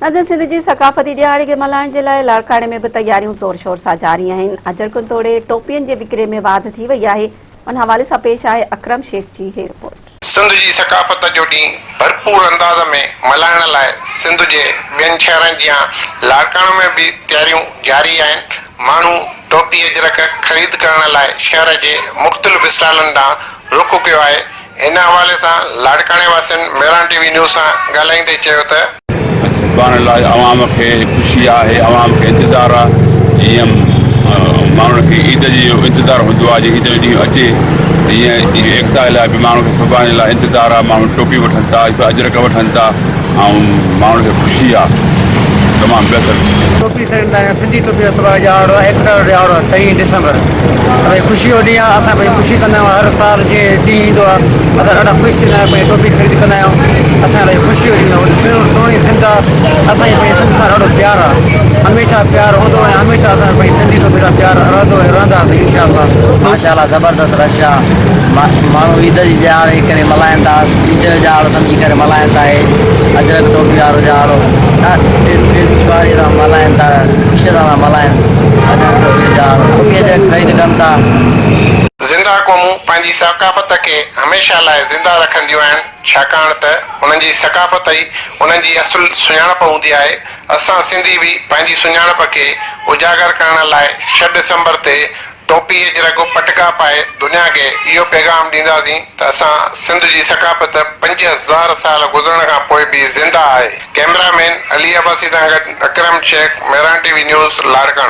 ناظرين سنڌ جي ثقافتي ڏهاڙي کي ملهائڻ جي لاء لاڙڪاڻي ۾ به تياريون زور شور سان جاري آهن. اجرڪن توڙي ٽوپين جي وڪري ۾ واڌ ٿي وئي آهي. ان حوالي سان پيش آهي اڪرم شيخ جي هي رپورٽ. سنڌ جي ثقافت جو ڏينهن ڀرپور انداز ۾ ملهائڻ لاء سنڌ جي ٻين شهرن جيان لاڙڪاڻو ۾ به تياريون جاري آهن. ماڻهو ٽوپي اجرڪ خريد ڪرڻ لاء شهر جي مختلف اسٽالن ڏانهن رخ ڪيو آهي. ان حوالي سان لاڙڪاڻي واسين مهراڻ ٽي وي نيوز سان ڳالهائيندي چيو ته. سڀاڻي لاء عوام کي خوشي آهي عوام کي انتظار آهي جيئن ماڻهن کي عيد جو انتظار هوندو آهي جيئن عيد جو ڏينهن اچي تيئن ايڪتا لاء به ماڻهن کي سڀاڻي لاء انتظار آهي ماڻهو ٽوپي وٺن ٿا اجرڪ وٺن ٿا ۽ ماڻهن کي خوشي آ تمام بهتر. ٽوپي خريدندا آهيون سنڌي ٽوپي جو سڀاء ڏهاڙو آهي ايڪتا جو ڏهاڙو آهي ڇهين ڊسمبر اسان جي خوشي جو ڏينهن آهي اسان پنهنجي خوشي ڪندا آهيون هر سال جيئن ڏينهن ايندو آهي اسان ڏاڍا خوش ٿيندا آهيون پنهنجي ٽوپي خريد ڪندا آهيون اسان لاء خوشي جو ڏينهن آهي سهڻي سنڌ آهي اسان جي پنهنجي سنڌ سان ڏاڍو پيار آهي هميشه پيار هوندو ۽ هميشه اسان جو پنهنجي سنڌي ٽوپي سان پيار رهندو ۽ رهنداسين انشاء الله. ماشاء الله زبردست رش آ ماڻهو عيد جي ڏهاڙي ڪري ملهائن ٿا عيد جو ڏهاڙو سمجهي ڪري ملهائن ٿا هي اجرڪ ٽوپي وارو ڏهاڙو ڏاڍي خوشحالي سان ملهائن ٿا خوشي سان ٿا ملهائن اجرڪ ٽوپي جو ڏهاڙو ٽوپي اجرڪ خريد ڪن ٿا. زنده قومون پنهنجي ثقافت کي هميشه لاء زنده رکنديون آهن، ڇاڪاڻ ته انهن جي ثقافت ئي انهن جي اصل سڃاڻپ هوندي آهي. اسان سنڌي به پنهنجي سڃاڻپ کي اجاگر ڪرڻ لاء ڇهه ڊسمبر تي ٽوپي اجرڪ پٽڪا پائي دنيا کي اهو پيغام ڏينداسين ته اسان سنڌ جي ثقافت 5000 سال گذرڻ کان پوء به زنده آهي. ڪئميرا مين علي عباسي سان گڏ Akram Shaikh, Mehran T V news, Larkana.